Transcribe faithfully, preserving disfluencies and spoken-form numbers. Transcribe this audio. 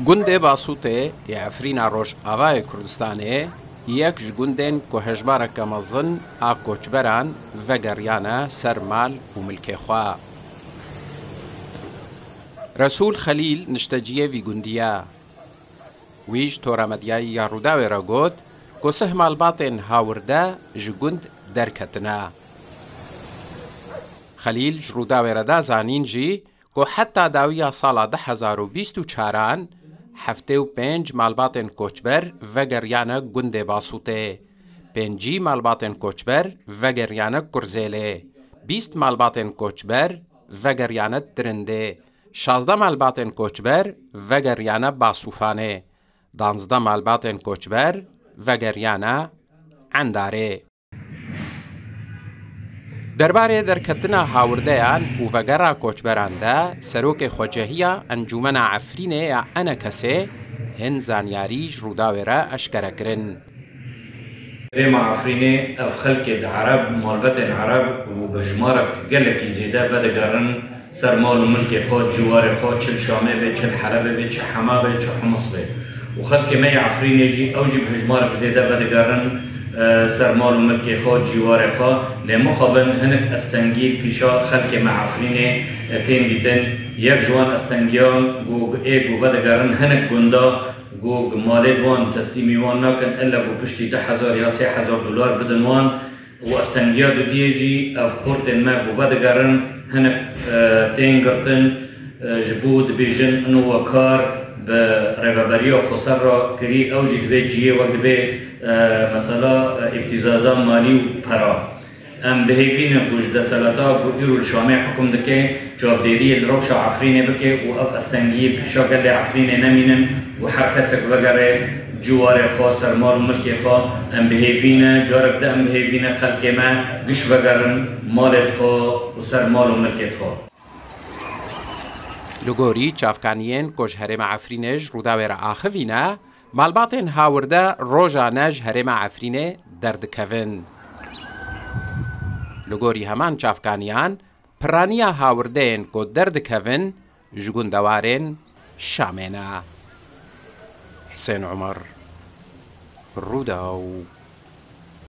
Gundê Basûtê yê Efrîna Rojavayê Kurdistanê yek ji gundên ku hejmareke mezin a koçberan vegeriyane ser mal û milkê xwe. Resûl Xelîl nişteciyê vî gundî ye. Wî ji tora medyayî ya Rûdawê re got ku sih malbatên Hawirde ji gund derketine. Xelîl ji Rûdawê re da zanîn jî ku heta dawiya sala du hezar û bîst û çaran heftê û pênc malbatên koçber vegeriyane gundê Basûtê, pêncî malbatên koçber vegeriyane Kurzêlê, bîst malbatên koçber vegeriyane Tirindê, şazdeh malbatên koçber vegeriyane Basûfanê, danzdeh malbatên koçber vegeriyane Endarê. Derbarê derketina hawirdeyan û vegera koçberan de serokê xwecehiya Encûmena Efrînê ya ENKSê hin zanyarî ji Rûdawê re eşkere kirin. Rêma Efrînê ev xelkê di Ereb, malbetên Ereb û bi hejmarek gelekî zêde vedigerin ser mal û milkê xwe, ciwarê xwe, çi li Şamê be, çi li Helebê be, çi Hema be, çi Humus be. Û xelkê me yê Efrînê jî, ew jî bi hejmarek zêde vedigerin, e, ser mal û milkê xwe, ciwarê xwe. Lê mixabin hinek estengî pîşa xelkê me Efrînê, e, tên dîtin. Yek ji wan estengiyan ku ê ku vedigerin hinek gunda ku malê wan teslîmî wan nakin, illa ku piştî du hezar ya sê hezar dolar bidin wan. Û estengiya dudiyê jî ev xortên me ku vedigerin hinek, e, tên girtin, e, ji bo dibêjin ino we kar bi rêveberiya xweser re kirî, ew jî dibê cihê wek dibê, e, mesela, e, îbtîzaza malî û pera. Em bi hêvî ne ku ji desthilata ku îro li Şamê hukum dike, çavdêriyê li rewşa Efrînê bike û ev estengiyê pîşa gelê Efrînê nemînin û her kesek vegere ciwarê xwe, ser mal û milkê xwe. Em bi hêvî ne, carek di em bi hêvî ne xelkê me giş vegerin malê xwe û ser mal û milkê xwe. Li gorî çavkaniyên ku ji herêma Efrînê ji Rûdawê re axivîne, malbatên Hawirde rojane ji herêma Efrînê derdikevin. Li gorî heman çavkaniyan, piraniya hawirdeyên ku derdikevin ji gundewarên Şamê ne. Hisên Umer, Rûdaw.